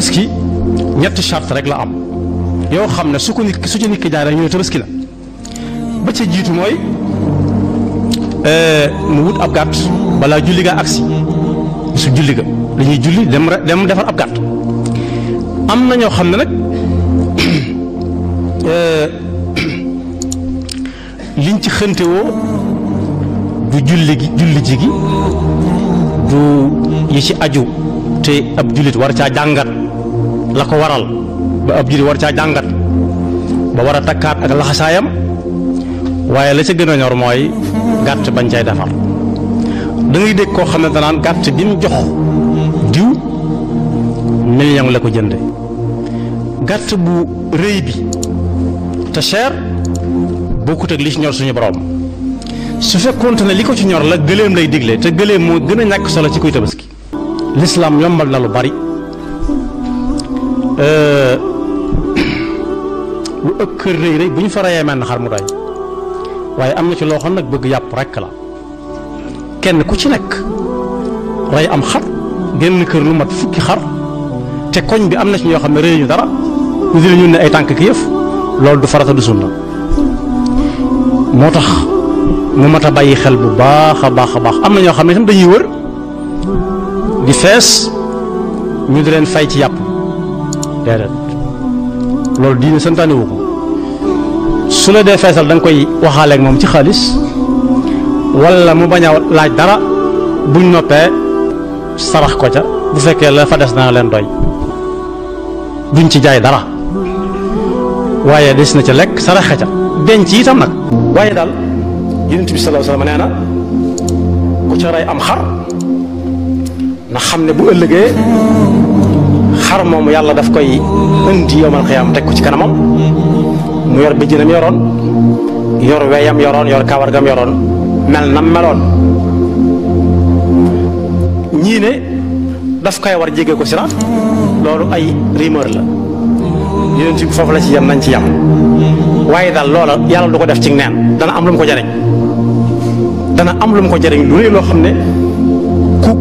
tabaski ñetti charte rek la am yoo xam ne su ci nit ki jaay rek ñu ne tabaski la. ba ca jiitu mooy mu wut ab gàtt balaa julli ga agsi su julli ga dañuy julli dem defar ab gàtt. am na ñoo xam ne nag liñ ci xëntewoo du julli ji gi du yi ci aju te ab jullit war caa jàngat la ko waral ba ab jullit war caa jàngat ba war a takkaat ak laxasaayam waaye la ca gën a ñor mooy gàtt bañ cay defar. da ngay dégg koo xam ne danaan gàtt bi mu jox diw million la ko jënde gàtt bu rëy bi te cher bokkut ak li ci ñor suñu borom. su fekkoonte ne li ko ci ñor la gëléem lay digle te gëléem moo gën a ñàkk solo ci kuy tabaski. lislaam yombal na lu bari lu ëpp kër rëy bu ñu fa reyee mel na xar mu doy waaye am na ci loo xam nag bëgg yàpp rekk la. kenn ku ci nekk rey am xar génn kër lu mat fukki xar te koñ bi am na ci ñoo xam ne rëy ñu dara ñu di la ñun ne ay tànk ki yëf loolu du farata du sunna. moo tax mu mat a bàyyi xel bu baax a baax a baax. am na ñoo xam ne itam dañuy wër di fees ñu di leen fay ci yàpp déedéet loolu diine santaane wu ko. su la dee feesal da nga koy waxaaleeg moom ci xaalis walla mu bañ a laaj dara buñ noppee sarax ko ca bu fekkee la fa des dana leen doy duñ ci jaay dara waaye des na ca lekk saraxe ca denc itam nag. waaye daal Yonent bi sallallahu alayhi wa sallam nee na ku ca rey am xar na xam ne bu ëllëgee xar moomu yàlla daf koy indi yowmal xiyaam teg ko ci kanamam mu yor bëjjënam yoroon yor weyam yoroon yor kawargam yoroon mel nam meloon. ñii ne daf koy war jege ko siraat loolu ay rumeur la Yonent bi foofu la ci yem nañ ci yem waaye daal loola yàlla du ko def ci neen dana am lu mu ko jariñ dana am lu mu ko jariñ lu rëy loo xam ne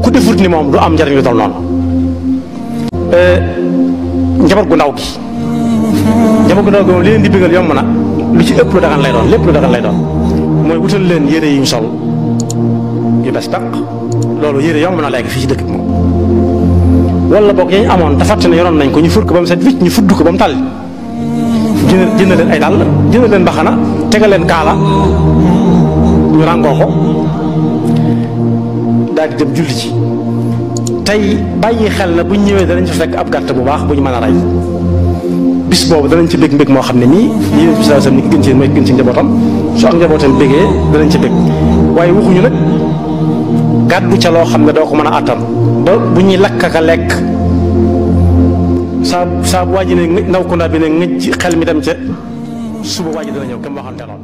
ku defut ni moom du am njariñ lu toll noonu. njaboot gu ndaw gi moom li leen di bëggal yomb na lu ci ëpp lu dagan lay doon lépp lu dagan lay doon mooy wutal leen yére yi ñu sol yu bes taq loolu yére yomb na léegi fii ci dëkk bi moom. wala boog yañ amoon te fàtte ne yoroon nañ ko ñu fur ko ba mu set wicc ñu fudd ko ba mu tàlli jënd leen ay dàll jënd leen mbaxana tegal leen kaala ñu ràngoo ko daal di dem julli ci. tey bàyyi xel na buñ ñëwee danañ fa fekk ab gàtt bu baax bu ñu mën a rey bis boobu danañ ci bég mbég moo xam ne nii Yonent bi sallallahu alayhi wasallam ni ki gën ci mooy gën ci njabootam su ak njabootam bégee danañ ci bég waaye waxuñu nag gàddu ca loo xam ne doo ko mën a àttan ba bu ñuy lakk ak a lekk saa bu waa ji ne ndaw ko ndaa bi ne ngëj xel mi dem ca suba waa ji dana ñëw kam waxante lool